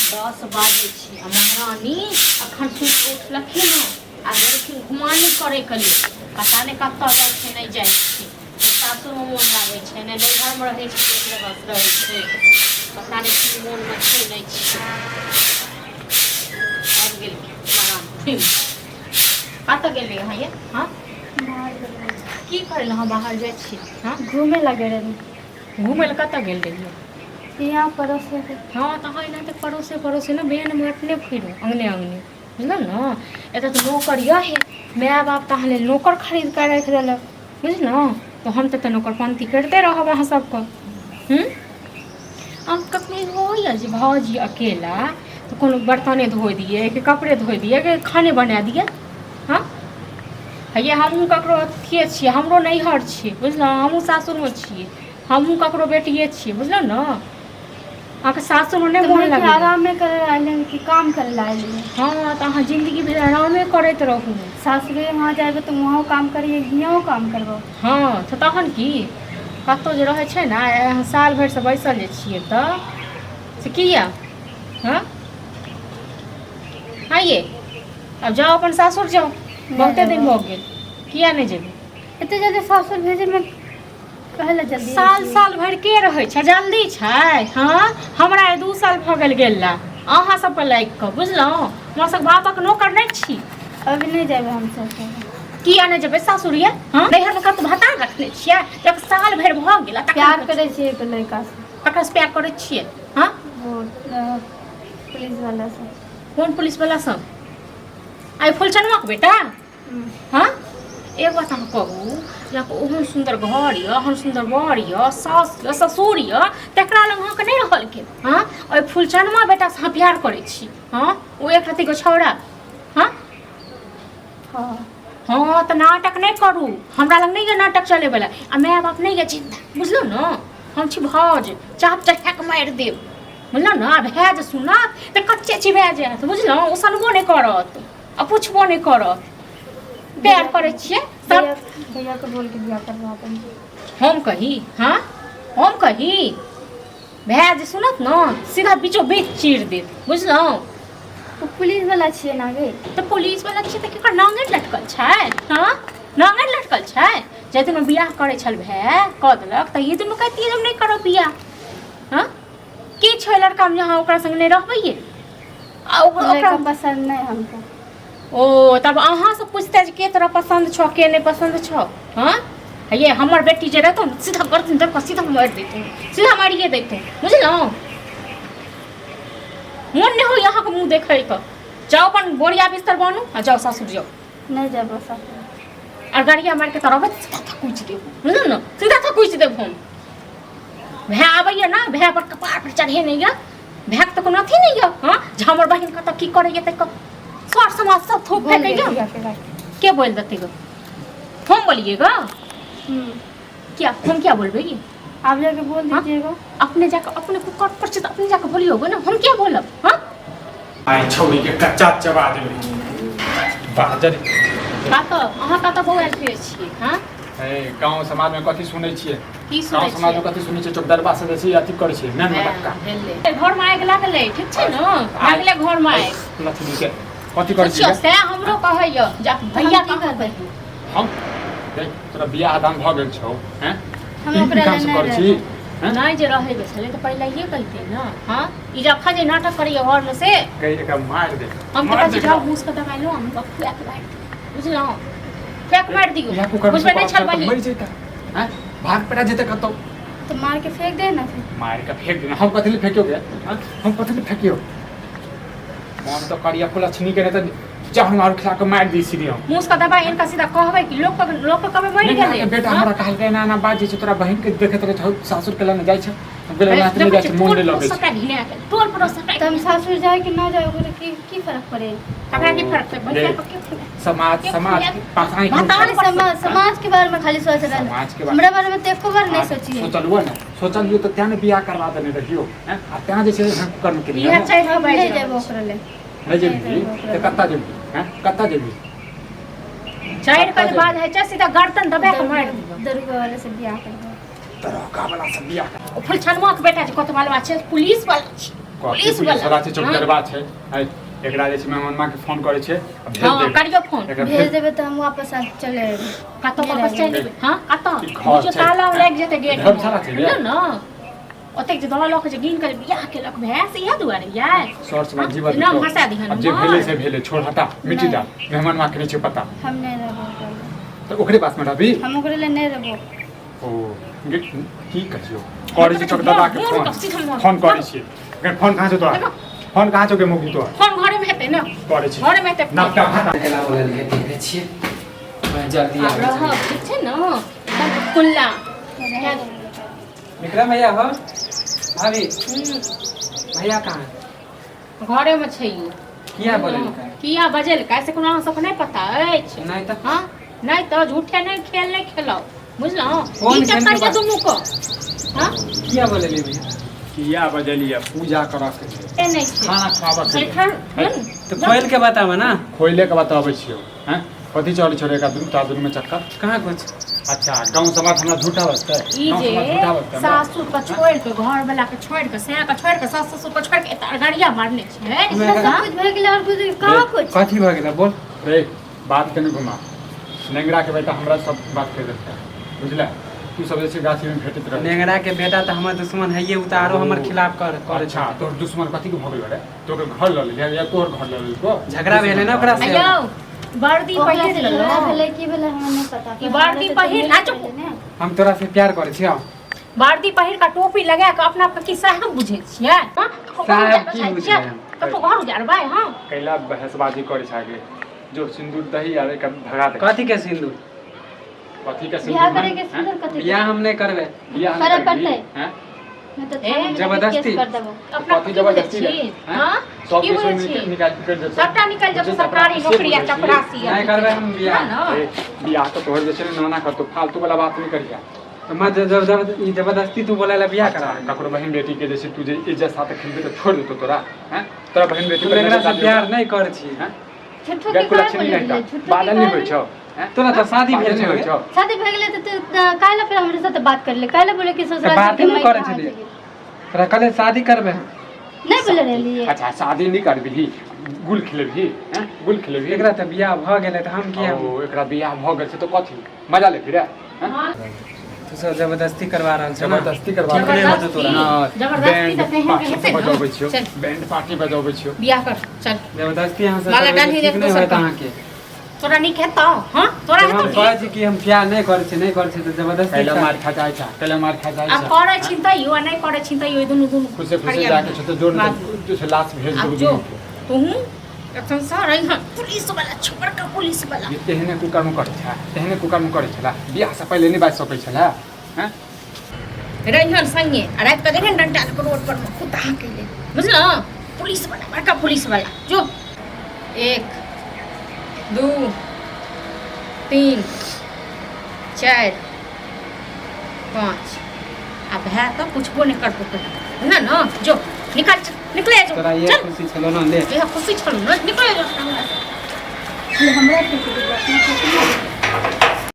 10 बाजै छै आ महारानी अखन सुति कऽ उठलखिन हँ आ गेलखिन घुमानी करैके लेल। पता नहि कतऽ जाइ छै, नहि जाइ छै। ने सासुरमे मोन लागै छै, ने नैहरमे रहै छै, एक जगह रहै छै। पता नहि की मोनमे छै, नहि छै। आबि गेलखिन महारानी घुमि। कतऽ गेलियै अहाँ ये? हँ, की करै लए अहाँ बाहर जाइ छी? हँ, घूमे लगे रही। घुमै लए कतऽ गेल रहियै? यहाँ पड़ोस। हँ, तऽ अहाँ एनाहिते पड़ोसे पड़ोसे ने बेन माटने फिरू अङ्गने अङ्गने, बुझलहुँ ने? एतऽ तऽ नौकर यऽ, माय बाप तऽ अहाँ लेल नौकर खरीद कऽ राखि देलक, बुझलहुँ? तऽ हम तऽ नौकरपन्थी करिते रहब अहाँ सबके। हूँ, आब कखनो इहो होइए जे भाउजी अकेला तऽ कोनो बर्तने धोइ दियै कि कपड़े धोइ दियै कि खाने बना दियै? हँ हैया, हमहूँ ककरो अथिए छियै, हमरो नैहर छियै, बुझलहुँ? हमहूँ सासुरमे छियै, हमहूँ ककरो बेटिए छियै, बुझलहुँ ने? अहाँके सासुरमे नहि मोन लगैए? आरामे करे लए आयल कि काम करे लए आयल? हँ, तऽ अहाँ जिन्दगी भरि आरामे करैत रहू। सासुरे वहाँ जायबे तऽ वहाँ काम करिए, हियाँ काम करबो। हँ, तऽ तहन की? कतहु जे रहै छै ने, अहाँ साल भरिसँ बैसल जे छियै तऽ से किया? हँ हँ ये, आब जाउ, अपन सासुर जाउ, बहुते दिन भऽ गेल। किया नहि जेबै? एते जल्दी सासुर भेजैमे कहै लए जल्दी साल साल भरि के रहै छै? जल्दी छै? हँ, हमरा 2 साल भऽ गेल गेल ला अहाँ सबके लागि कऽ, बुझलहुँ? हमरा सब बापक नौकर नहि छी। अभी नहि जेबै हम सासुर। किया नहि जेबै सासुर ये? हँ, नैहरमे कतौ भतार रखने छियै? जब साल भरि भऽ गेल तखन प्यार करै छियै एक लड़का से। ककरासँ प्यार करै छियै? हँ, वो पुलिस वाला से। कोन पुलिस वाला सब? आइ फुलचनवाके बेटा? हँ, एक बात अहाँ कहू जे अहाँके ओहन सुन्दर घर यऽ, ओहन सुन्दर बर यऽ, सास यऽ, ससुर यऽ, तकरा लग अहाँके नहि रहल गेल? हँ, ओहि फुलचनमा बेटासँ अहाँ प्यार करै छी? हँ, ओ एक रत्तीके छौड़ा? हँ। हँ। हँ, तऽ नाटक नहि करू। हमरा लग नहि यऽ नाटक चलैवला आ माय बाप नहि यऽ जिन्दा, बुझलहुँ ने? हम छी भाउज, चाप चढ़ा कऽ मारि देब, बुझलहुँ ने? आ भए जे सुनत तऽ कच्चे चिबा जायत, बुझलहुँ? ओ सनबो नहि करत आ पुछबो नहि करत। प्यार करै छियै सब? भैया के बोल के बियाह करवा देंगे। हम कही? हँ, हम कही? भए जे सुनत ने, सीधा बीचो बीच चीर देत, बुझलहुँ? ओ पुलिस वाला छियै ना गे। तऽ पुलिस वाला छियै तऽ केकर नांगरि लटकल छै? हँ, नांगरि लटकल छै? जाहि दिनमे बियाह करै छल भाय, कऽ देलक तऽ ई दिनमे कहितियै जे हम नहि करब बियाह। हँ, की छै लड़कामे जे अहाँ ओकरा संग नहि रहबैये? आ ओकरा पसंद नहीं हमको। ओ, तब अहाँ से पूछते जे के तोरा पसंद छौ, के नहीं पसंद छौ? हाँ ये, हमर बेटी जे रहतौ ने, सीधा गर्दन दर सीधा मारि देतौ, सीधा मारिए देतौ, बुझलहुँ? मोन नहि होइए अहाँके मुँह देखैके। जाउ, अपन बोरिया बिस्तर बनू आ जाउ, सासुर जाउ। नहीं जाबो सासुर। आ गड़िया मारि के तऽ रहबै, सीधा थकुचि देब, बुझलहुँ ने? सीधा थकुचि देब हम। भाय आबैए ने, भाय पर कपार पर चढ़े नहि यऽ। भायके तऽ कोनो अथी नहि यऽ। हँ, जे हमर बहिन कतऽ की करैए तऽ सर समाज सब थूक बोल फेकैए। दे बियाह के। के बोल देते गो? हम बोलिएगा? क्या, हम क्या बोलबे? आप जाके बोल हाँ? दीजिएगा। अपने जाके, अपने कुकर पर से अपने जाके बोलियोगे ना, हम क्या बोलब? हाँ, आइ छौड़ी के कच्चा चबा देबै बाजर। कतऽ अहाँ, कतऽ बौआयल फिरै छियै? हाँ? ए, गाँव समाज में कथी सुनै छियै? की गाँव सुनै समाज में छियै? कथी सुनै छियै? चौकदरबा से बेसी अथी करै छियै मेन मटक्का। भेलै, घरमे आगि लागलै, ठीक छै ने? लागलै घरमे आगि। लक्ष्मी के कथी करै पुछियौ छियै? सएह हमरो कहैया जे भैया हम की कहाँ करबै? कहियौ। हम देख, तोरा बियाह दान भऽ गेल छौ? हैं? हम ई ओकरा काम लए सब नहि करै छी? हैं? नहि जे रहै के छलै तऽ पहिलहिए कहितै ने। हँ, ई जे अखन जे नाटक करैया घरमे से गई, एकरा मारि दे। हम तऽ मारि कहै छी दे। जाउ, मूस के दबाइ लो, हम खुआ के मारि दियौ, बुझलहुँ? खुआ के मारि दियौ। इएह कुकर बुझबै नहि छल बहिन। मरि जैता हैं, भाग पड़ा जेतै कतौ। तो मार के फेंक दे ना फिर। मारि के फेंक देना। हम कथी ले फेंकियो गे? हैं? हम कथी ले फेंकियो? मन तऽ करिया फुलक्षणी के नहि तऽ जहन मारू खिला के मारि दी सीधे हम। मूस के दबाइ इनका सीधा कहबै कि लोक के, लोक के कहबै मरि नहि, गेलै। नहि, बेटा। हँ? हमरा कहलकै एना एना बात जे छै, तोरा बहिन के देखैत रहै छौ, सासुर के लने जाइ छै। हम कहलियै एना तऽ नहि देखै जाइ छियै, छै, मोन टोल नहि लगै पड़ोस छै। सबटा घिना गेल, टोल पड़ोस सबटा। तो हम सासुर जाए कि ना जाए, ओकरा की की फर्क पड़े? तकरा की फर्क छै भैया ले। के? के समाज के समाज के पास आँखि नहि भतार छै। खाली समाज समाज के बारे में खाली सोच रहा। समाज के बारे हमरा बारे में तो एको बार नहीं सोचिए। सोचलुओ ने, सोचलियो तऽ तें ने बियाह करवा देने रहियो हैं? आ तें जे छै हम कर्म के इएह चढ़ि कऽ हम बाजि नहीं रहल जेबो छै। ओकरा ले। नहि जेबही तऽ कतऽ जेबही हैं? कतऽ जेबही? चढ़ि कऽ जे बाज होइ छै, सीधा गर्दन दबा कऽ मारि दियौ। दरोगा वाले से बियाह करबो। दरोगा वाला से बियाह कर। ओ फुलछनुआ के बेटा जे कोतवालवा छै, पुलिस वाला छै। पुलिस वाला। वाला छै, चौकीदारबा छै। आइ एकरा जे छै मेहमानमा के फोन करै छै आ भेज हँ, देब। करियौ फोन। एकरा भेज भेज देबै तऽ हम वापस आ चले अयबै। कतऽ नहि वापस चलि रहबै। जेबै? हँ, कतऽ? ई घर बुझियौ छै। ताला लागि जेतै गेट मे। धर्मशाला छै रे। बुझलियौ ने, ओतेक जे दवा लऽ के जे गिन के बियाह केलक भाय से इएह दुआरे यार। सर समाज जीवन नाम हँसा दिहन अब जे हमर। भेलै से भेलै, छोड़, हटा, मिटी नहि। दा। मेहमानमा के नहि छै पता। हम नहि रहबो ओकरा लए। तऽ ओकरे पास मे रहबी? हम ओकरे लए नहि रहबो। ओ गे, की कहियो करै छै चौकीदारबा के फोन। फोन करै छियै। गे, फोन कहाँ छौ तोरा? फोन कहाँ छौ गे मौगी तोरा? फोन घरे में हेतै ने। करै छी। घरे में हेतै फोन। नापटा हटा। केना बोलल के देखै छियै, जल्दी आब आबै रहब छै। ठीक छै ने, एकदम खुल्ला। विक्रम भैया हो, भाभी। भैया कहाँ? घरे में छै ई। किया बोलल? किया बजेलकै से कोनो अहाँ सबके नहि पता अछि? नहि तऽ। हँ, नहि तऽ झूठे नहि खेल नहि खेलाउ, बुझलहुँ? कोन की खेल चक्कर के ये बात? दुनू को? हँ, किया बोललियै भैया? किया बजलियै? पूजा करऽ के छै। ए, नहि छै। खाना खुआबऽ के छै। बैठल तऽ खोलि के बताबऽ ने। खोइले के बताबै छियौ। हैं, कथी चलै छौ रे एकरा दुनू, तारा दुनू में चक्कर? कहाँ कुछ। अच्छा, गाँव समाज हमरा झूठा बजतै? ई गाँव जे समाज झूठा बजतै हमरा? सासुर के छोड़ि के, घर वाला के छोड़ि के, सैया के छोड़ि के, सास ससुर के छोड़ि के एतऽ अरगरिया मारने छै। इतना सब कुछ भए गेलै और कुछ कहाँ कुछ? कथी भऽ गेलै बोल। रे, बात के नहि घुमा। नेंगरा के बेटा हमरा सब बात कहि देलकै, बुझले? तू सब जे छै गाछी में भेटैत रहै। नेंगरा के बेटा तऽ हमर दुश्मन हैये, ओ तऽ आरो हमर खिलाफ कर करै अच्छा छै। तोहर दुश्मन कथी के भऽ गेल रे? तोहर घर लऽ लेलियै या तोहर घर लऽ लेलको? झगड़ा भेलै ने ओकरा से। अयौ, वर्दी ओकरा पहिर से झगड़ा लेलहुँ। भेलै की भेलै हमरा नहि पता। ई वर्दी पहिर ना, चुप। हम तोरा से प्यार करै छियौ। वर्दी पहिर कऽ टोपी लगा कऽ अपना आपके की साहब बुझै छियै? हँ? ककरो घर साहब उजाड़बै की चाहै बुझबै छियै? हम? ककरो घर उजाड़बै? हँ, कैला बहसबाजी करै छै आगे? जो सिंदूर दही आर एकर भगा दे। कथी के सिंदूर? कथी के सिंदूर? बियाह करे के सिंदूर कथी? बियाह हम नहि करबै। बियाह करे नहि करबही? पड़तै। हैं? नहि तऽ ए, थाना मे जाके जबरदस्ती। केस कर देबो। अपना कथी की बुझै जबरदस्ती रे? छी? हैं? हँ, सब की के बुझै सुनि छी? निकाल के देतौ। सबटा निकलि जेतौ, बुझै सरकारी चपरासी से नौकरी आ बुझै छी? चपरासी आ। नहि करबै हम बियाह। ने। ए, बियाह तऽ तोहर जे छै ने नाना करतौ, फालतू वाला बात नहि करिहा। तऽ मत जब ई जबरदस्ती तू बोलै ला बियाह करा। अच्छा, ककरो बहिन बेटी के जैसे तू जे इज्जत साथ खेलबे तऽ छोड़ देतौ तोरा? हैं, तोरा बहिन बेटी हम पर एकरा नजर से प्यार नहि करै छी। हैं? झूठो के गैर काहे कुलक्षणी बोले नहि गेलै? तऽ झूठो के बादल नहि काहे होइ छौ? हैं? तोरा तऽ शादी बादल भेल नहि होइ छौ। छौ? शादी भए गेलै तऽ तू काहे ला फेर हमरे साथे बात करले? काहे ला बोले कि ससुराल बाते चलके नहि मायके करै कहाँ छलियै। चलियै? तोरा कहले शादी करबै हम। नहि बोले रहलियै? अच्छा, शादी नहि करबिही, गुल खेलेबही? हैं, गुल खेलेबही? एकरा तऽ बियाह भऽ गेलै तऽ हम किया? ओ, एकरा बियाह भऽ गेल छै तऽ कथी मजा लेबही रे? हैं? तू सब जबरदस्ती करवा रहल छ ने? जबरदस्ती करवा ठीक नहि होतौ तोरा। जबरदस्ती बैंड तऽ कहीं पार्टी हेतै ने। बजबै छियौ। चल। बैंड पार्टी बजबै छियौ। बियाह कर, चल। जबरदस्ती अहाँ सब माला करबै तऽ डालही ठीक देख नहि दोसर होयत पर। अहाँके। तोरा नीक हेतौ? हँ, तोरा जब हेतौ हम नीक? कहै छी कि हम प्यार नहि करै छी, नहि करै छी, तऽ जबरदस्ती कैला मार खा जाइ छै? कैला मार खा जाइ आब छै? करै छी तैयो आ नहि करै छी तैयो, ई दुनू दुनू खुशे खुशे फरियाद जाके छै तऽ जोर बात। जे छै लाश भेज आब देबौ जो दुनू के। तोहूँ एखन से रहिहन पुलिस वाला छौ, बड़का पुलिस वाला। ये एहने कुकर्म करै छै, एहने कुकर्म करै छला, बियाह से पहिले नहि बाजि सकै छला? हैं? रहिहन संगे आ राति कऽ देखन डंटा लऽ कऽ रोड पर मे कुत्ता हँकै ले, बुझलौ? पुलिस वाला, बड़का पुलिस वाला। जो, 1 2 3 4 5 आ भाय तऽ पुछबो नहि करतौ तोरा ने। ने जो, निकल, चल, निकले जो। तोरा ये चल। खुशी छलो ने, ले। इएह खुशी छलौ ने, निकले जो। हमरा खुशी भेल, अपना खुशी नहि।